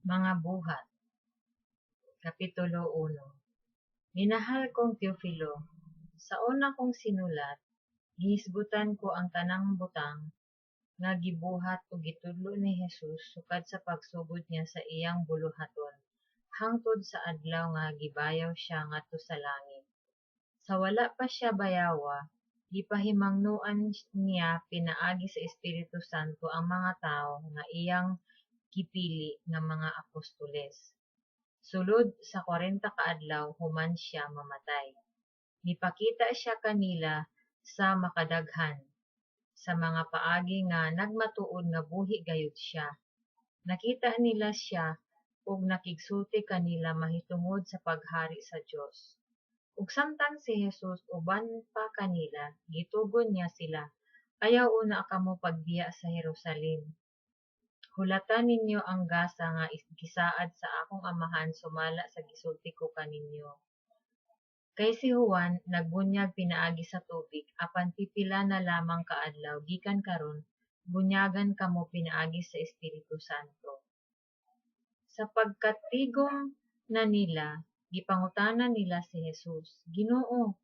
Mga Buhat, Kapitulo 1. Minahal kong Teofilo, sa una kong sinulat, gihisgutan ko ang tanang butang nga gibuhat ug gitudlo ni Jesus sukad sa pagsugod niya sa iyang buluhaton hangtod sa adlaw nga gibayaw siya ngadto sa langit. Sa wala pa siya bayawa, gipahimangnoan niya pinaagi sa Espiritu Santo ang mga tawo nga iyang gipili nga mga apostoles. Sulod sa 40 ka adlaw human siya mamatay, nipakita siya kanila sa makadaghan, sa mga paagi nga nagmatuod nga buhi gayud siya. Nakita nila siya ug nakigsulti kanila mahitungod sa paghari sa Dios. Ug samtang si Jesus uban pa kanila, gitugon niya sila, "Ayaw una kamo pagbiya sa Jerusalem. Hulata ninyo ang gasa nga gisaad sa akong Amahan sumala sa gisulti ko kaninyo. Kay si Juan nagbunyag pinaagi sa tubig, apan pipila na lamang ka adlaw gikan karon bunyagan kamo pinaagi sa Espiritu Santo." Sa pagkatigom na nila, gipangutana nila si Jesus, "Ginoo,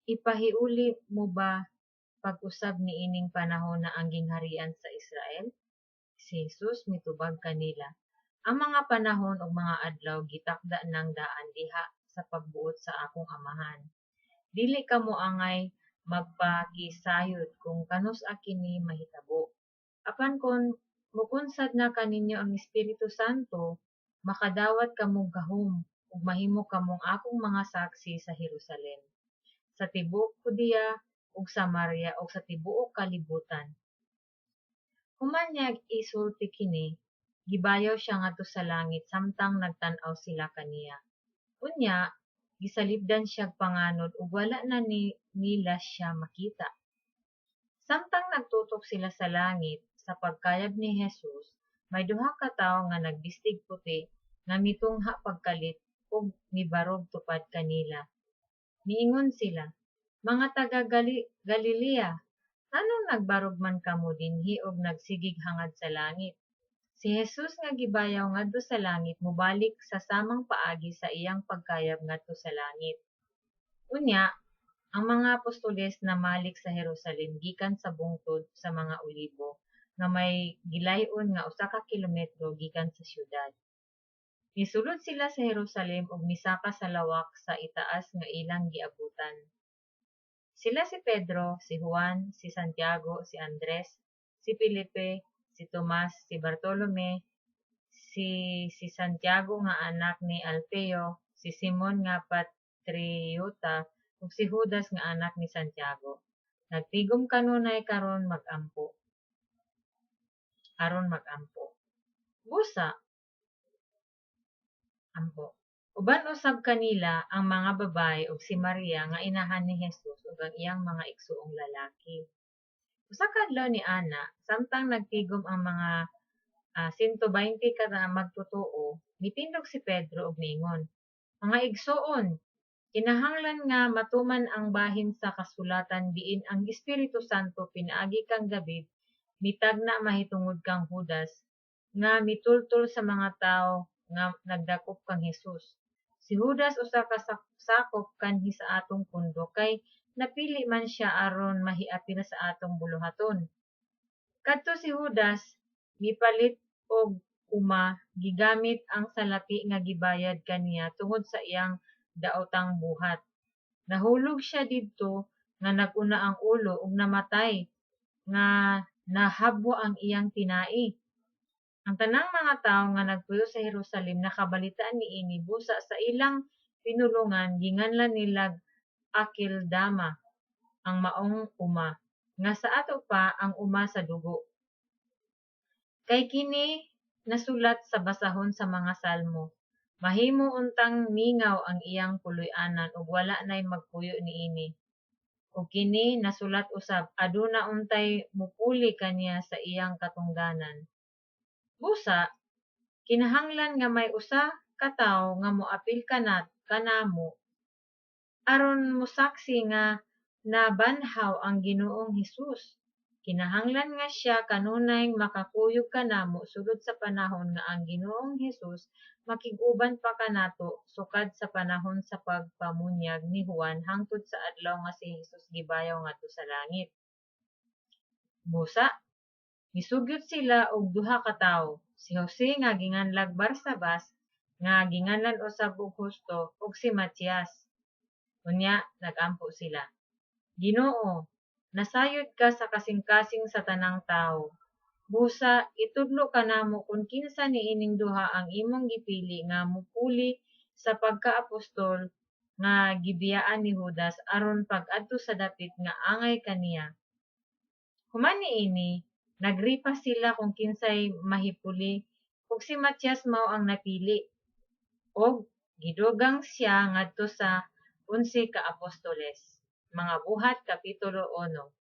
ipahiuli mo ba pag-usab niining panahona ang gingharian sa Israel?" Si Jesus mitubag kanila, "Ang mga panahon ug mga adlaw gitakda nang daan diha sa pagbuot sa akong Amahan. Dili kamo angay magpakisayod kung kanus-a kini mahitabo. Apan kon mokunsad na kaninyo ang Espiritu Santo, makadawat kamog gahom, ug mahimo kamong akong mga saksi sa Jerusalem, sa tibuok Judea ug Samaria ug sa tibuok kalibutan." Human niya isulti kini, gibayaw siya ngadto sa langit samtang nagtan-aw sila kaniya. Unya gisalipdan siyag panganod ug wala na nila siya makita. Samtang nagtutok sila sa langit sa pagkayab ni Jesus, may duha ka tawo nga nagbistig puti nga mitungha pagkalit ug mibarog tupad kanila. Miingon sila, "Mga taga Galilea, nganong nagbarog man kamo dinhi ug nagsigig hangad sa langit? Si Jesus nga gibayaw ngadto sa langit mobalik sa samang paagi sa iyang pagkayab ngadto sa langit." Unya, ang mga apostoles namalik sa Jerusalem gikan sa bungtod sa mga Olibo, nga may gilay-on nga 1 ka kilometro gikan sa syudad. Nisulod sila sa Jerusalem ug misaka sa lawak sa itaas nga ilang giabutan. Sila si Pedro, si Juan, si Santiago, si Andres, si Felipe, si Tomas, si Bartolome, si Santiago nga anak ni Alfeo, si Simon nga patriota, ug si Judas nga anak ni Santiago. Nagtigom kanunay karon mag-ampo. Aron mag-ampo. Busa, ampo. Uban usab kanila ang mga babaye ug si Maria nga inahan ni Jesus ug ang iyang mga igsoong lalaki. Usa ka adlaw niana, samtang nagtigom ang mga 120 ka magtotoo, mitindog si Pedro ug miingon, "Mga igsoon, kinahanglan nga matuman ang bahin sa kasulatan diin ang Espiritu Santo pinaagi kang David mitagna mahitungod kang Judas nga mitultol sa mga tawo nga nagdakop kang Jesus. Si Judas usa ka sakop kanhi sa atong pundo kay napili man siya aron mahiapil sa atong buluhaton. Kadto si Judas mipalit og uma gigamit ang salapi nga gibayad kaniya tungod sa iyang daotang buhat. Nahulog siya didto nga nag-una ang ulo ug namatay nga nahabwa ang iyang tinai. Ang tanang mga tawo nga nagpuyo sa Jerusalem nakabalita niini, busa sa ilang pinulongan ginganlan nilag Akeldama ang maong uma, nga sa ato pa ang Uma sa Dugo. Kay kini nasulat sa basahon sa mga Salmo: Mahimo untang mingaw ang iyang puloy-anan ug wala nay magpuyo niini. Ug kini nasulat usab: Aduna untay mopuli kaniya sa iyang katungdanan. Busa, kinahanglan nga may usa ka tawo nga moapil kanamo aron mosaksi nga nabanhaw ang Ginoong Hesus. Kinahanglan nga siya kanunay makakuyog kanamo sulod sa panahon nga ang Ginoong Hesus makig-uban pa kanato, sukad sa panahon sa pagpamunyag ni Juan hangtod sa adlaw nga si Hesus gibayaw ngadto sa langit. Busa, misugyot sila og duha ka tawo, si Jose nga ginganlag Barsabas, nga ginganlan usab og Justo, ug si Matias. Unya nag-ampo sila: Ginoo, nasayod ka sa kasing-kasing sa tanang tawo. Busa, itudlo kanamo kon kinsa niining duha ang imong gipili nga mopuli sa pagkaapostol nga gibiyaan ni Judas aron pag-adto sa dapit nga angay kaniya. Human niini, nagripa sila kon kinsay mahipuli, ug si Matias mao ang napili, ug gidugang siya ngadto sa 11 ka apostoles. Mga Buhat, Kapitulo 1.